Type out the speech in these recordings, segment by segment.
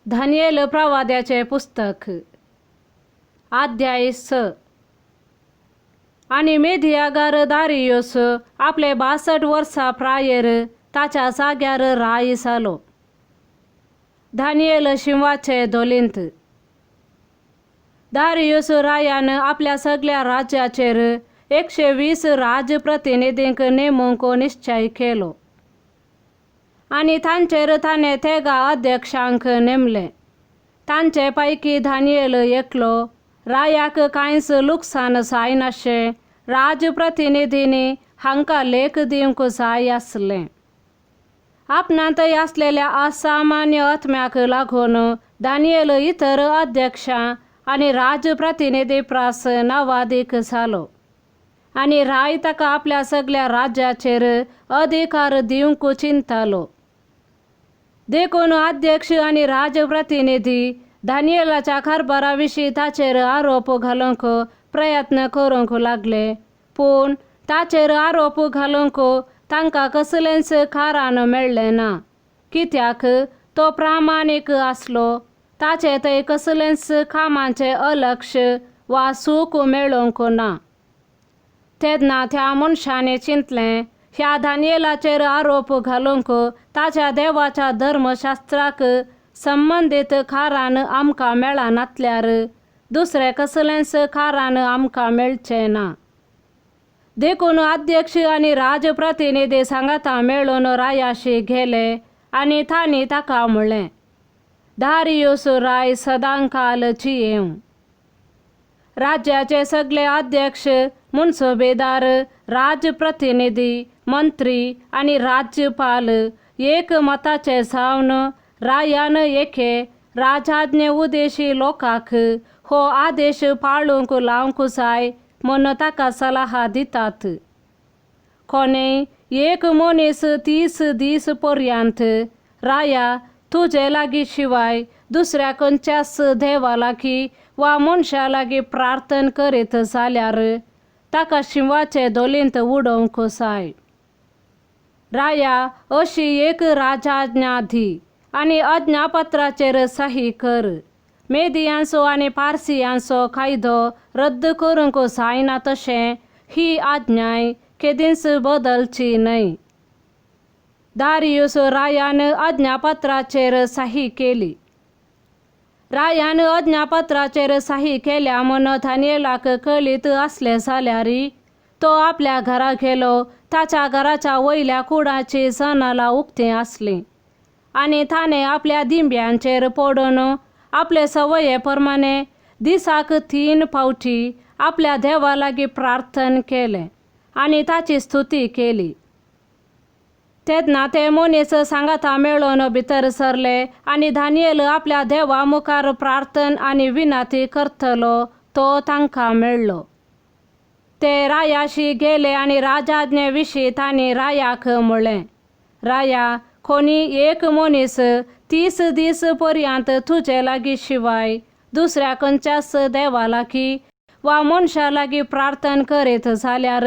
दानियेल प्रवाद्याचें पुस्तक, अध्याय 6. आनी मेदियागार दारियोस आपले 62 वर्सां प्रायेर ताच्या जाग्यार राय जालो. दानियेल शिंवाचे धोलींत. दारियोस रायान आपल्या सगल्या राज्याचेर 120 राजप्रतिनिधींक नेमूंक निश्चय केलो आनी तांचेर ताणें तेगा अध्यक्षांक नेमले. तांचे पैकी दानियेल एकलो. रायाक कांयच लुकसाण जायनाशें राजप्रतिनिधींनी हांकां लेख दिवंक जाय आसलें. आपणांत आसलेल्या असामान्य आत्म्याक लागून दानियेल इतर अध्यक्षां आनी राजप्रतिनिधी प्रास नावादीक जालो आनी राय ताका आपल्या सगल्या राज्याचेर अधिकार दिवंक चिंतालो. देखून अध्यक्ष आनी राजप्रतिनिधी दानियेलाच्या कारभारा विशीं ताचेर आरोप घालूंक प्रयत्न करूंक लागले, पूण ताचेर आरोप घालूंक तांकां कसलेंच कारण मेळ्ळें ना, कित्याक तो प्रामाणीक आसलो. ताचें थंय कसलेंच कामाचें अलक्ष वा चूक मेळूंक ना. तेन्ना त्या मनशांनी चिंतलें, ह्या दानियेलाचेर आरोप घालूंक ताच्या देवाच्या धर्मशास्त्राक संबंदीत कारण आमकां मेळनातल्यार दुसरें कसलेंच कारण आमकां मेळचें ना. देखून अध्यक्ष आनी राजप्रतिनिधी सांगाता मेळून रायाशी गेले आनी तांणी ताका म्हणलें, दारियोस राय सदांकाल जियेवं. राज्याचे सगले अध्यक्ष, मुन्सबेदार, राजप्रतिनिधी, मंत्री आनी राज्यपाल एक मताचे जावन रायान एके राजाज्ञे उदेशी लोकांक हो आदेश पाळूंक लावंक जाय म्हूण ताका सलाह दितात. कोणेय एक मनीस 30 दीस पर्यंत राया तुजे लागीं शिवाय दुसऱ्या खंयच्याच देवा लागीं वा मनशा लागीं प्रार्थना करीत जाल्यार ताका शिंवाचे धोलींत उडोवंक जाय. राया अशी एक राजाज्ञा दी आनी आज्ञापत्राचेर सही कर. मेदियांचो आनी पारसियांचो कायदो रद्द करूंक जायना तशें ही आज्ञाय केदींच बदलची न्हय. दारियोस रायान आज्ञापत्राचेर सही केली. रायान आज्ञापत्राचेर सही केल्या म्हूण दानियेलाक कळीत आसलें जाल्यार तो आपल्या घरा गेलो. ताच्या घराच्या वयल्या कुडाची जनालां उक्तीं आसलीं आनी ताणें आपल्या दिंब्यांचेर पडून आपले संवये प्रमाणे दिसाक 3 फावटी आपल्या देवा लागीं प्रार्थना केलें आनी ताची स्तुती केली. तेन्ना ते मनीस सांगाता मेळून भितर सरले आनी दानियेल आपल्या देवा मुखार प्रार्थना आनी विनंती करतलो तो तांकां मेळ्ळो. ते रायाशी गेले आनी राजाज्ञे विशीं तांणी रायाक म्हणलें, राया, कोणी एक मनीस 30 दीस पर्यंत तुजे लागीं शिवाय दुसऱ्या खंयच्याच देवा लागीं वा मनशा लागीं प्रार्थना करीत जाल्यार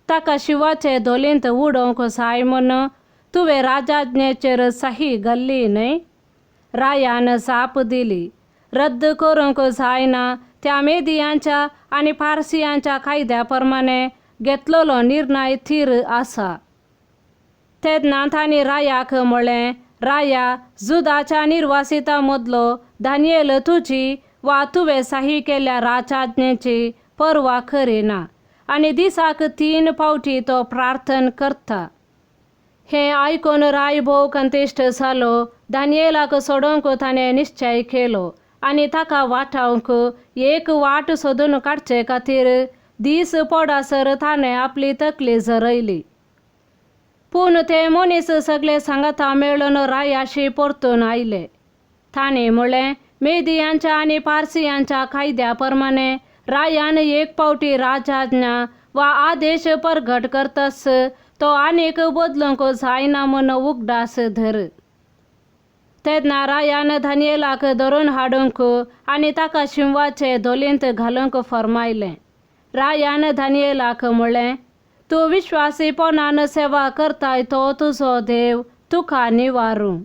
ताका शिवाचे धोलींत उडोवंक जाय म्हूण तुवें राजाज्ञेचेर सही घाल्ली न्हय? रायान जाप दिली, रद्द करूंक जायना त्या मेदियांच्या आनी पारसियांच्या कायद्या प्रमाणे घेतलेलो निर्णय थीर आसा. तेन्ना तांणी रायाक म्हणलें, राया, जुदाच्या निर्वासितां मदलो दानियेल तुजी वा तुवें सही केल्ल्या राजाज्ञेची पर्वा करिना आनी दिसाक 3 फावटी तो प्रार्थना करता. हें आयकून राय भोव कंतिश्ट जालो. दानियेलाक सोडोवंक ताणें निश्चय केलो आनी ताका वाटावंक एक वाट सोदून काडचे खातीर दीस पडासर ताणें आपली तकली झरयली. पूण ते मनीस सगळे सांगाता मेळून रायाशी परतून आयले. तांणी म्हणलें, मेदियांच्या आनी पारसियांच्या कायद्या प्रमाणे रायान एक फावटी राजाज्ञा वा आदेश परगट करतस तो आनीक बदलूंक जायना म्हूण उगडास धर. तेन्ना रायान दानियेलाक धरून हाडूंक आनी ताका शिंवाचे धोलींत घालूंक फर्मायलें. रायान दानियेलाक म्हणलें, तूं विश्वासीपणान सेवा करताय तो तुजो देव तुका निवारूं.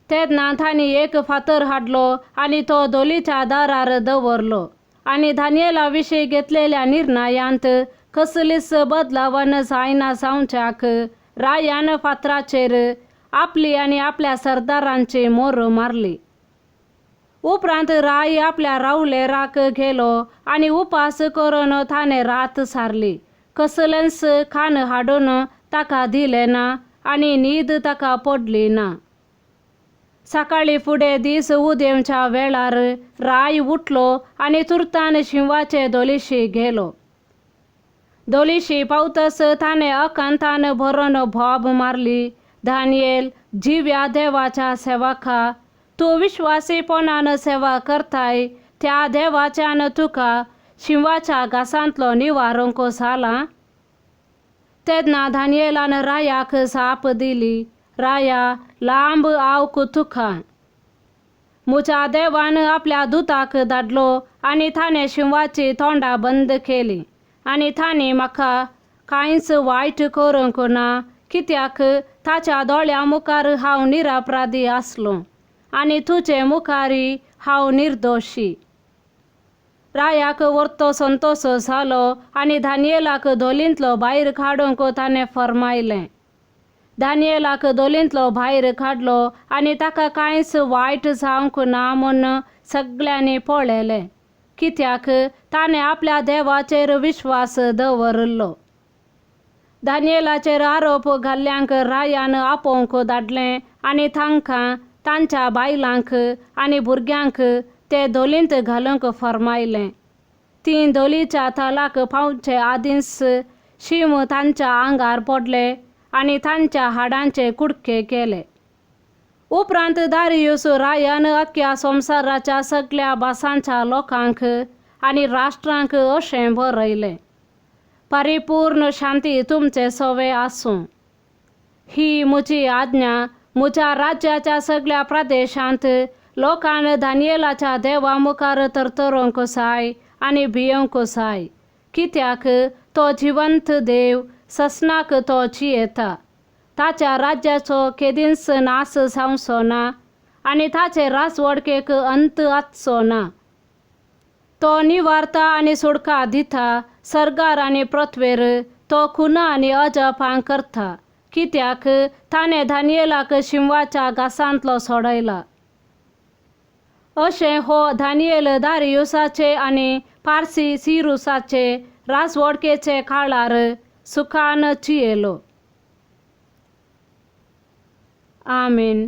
तेन्ना तांणी एक फातर हाडलो आनी तो धोलीच्या दारार दवरलो आनी दानियेला विशीं घेतलेल्या निर्णयांत कसलीच बदलावण जायना जावच्याक रायान फातराचेर आपली आनी आपल्या सरदारांची मोर मारली. उपरांत राय आपल्या रावलेराक गेलो आनी उपास करून ताणें रात सारली. कसलेंच खाण हाडून ताका दिलें ना आनी न्हीद ताका पडली ना. सकाळीं फुडें दीस उदेवच्या वेळार राय उठलो आनी तुर्तान शिंवाचे धोलिशी गेलो. धोलिशी पावतच ताणें अकांतान भरून बोब मारली, दानियेल, जिव्या देवाच्या सेवका, तूं विश्वासीपणान सेवा करताय त्या देवाच्यान तुका शिंवाच्या घासांतलो निवारूंक जाला. तेन्ना दानियेलान रायाक जाप दिली, राया, लांब आवक तुका. म्हज्या देवान आपल्या दुताक धाडलो आनी ताणें शिंवाची तोंडां बंद केली आनी तांणी म्हाका कांयच वायट करूंक ना, कित्याक ताच्या दोळ्यां मुखार हांव निरपराधी आसलो आनी तुजे मुखारय हांव निर्दोशी. रायाक व्हरतो संतोश जालो आनी दानियेलाक धोलींतलो भायर काडूंक ताणें फर्मायलें. दानियेलाक धोलींतलो भायर काडलो आनी ताका कांयच वायट जावंक ना म्हूण सगळ्यांनी पळयलें, कित्याक ताणें आपल्या देवाचेर विश्वास दवरिल्लो. दानियेलाचेर आरोप घाल्ल्यांक रायान आपोवंक धाडलें आनी तांकां, तांच्या बायलांक आनी भुरग्यांक ते धोलींत घालूंक फर्मायलें. तीं धोलीच्या थळाक पावचे आदींच शींव तांच्या आंगार पडले आनी तांच्या हाडांचे कुडके केले. उपरांत दारियूस रायान अख्ख्या संवसाराच्या सगळ्या भासांच्या लोकांक आनी राष्ट्रांक अशें बरयलें, परिपूर्ण शांती तुमचे सवे आसूं. ही म्हजी आज्ञा म्हज्या राज्याच्या सगळ्या प्रदेशांत लोकान दानियेलाच्या देवा मुखार तरतरूंक जाय आनी भियोवंक जाय, कित्याक तो जिवंत देव, ससनाक तो जियेता. ताच्या राज्याचो केदींच नाश जावचो ना आनी ताचे राजवडकेक अंत आसचो ना. तो निवारता आनी सुडका दिता, सर्गार आनी पृथ्वेर तो खुना आनी अजापां करता, कित्याक ताणें दानियेलाक शिंवाच्या घासांतलो सोडयला. अशें हो दानियेल दारियुसाचे आनी पारसी सिरुसाचे राजवडकेचे काळार सुखान जियेलो. आमेन.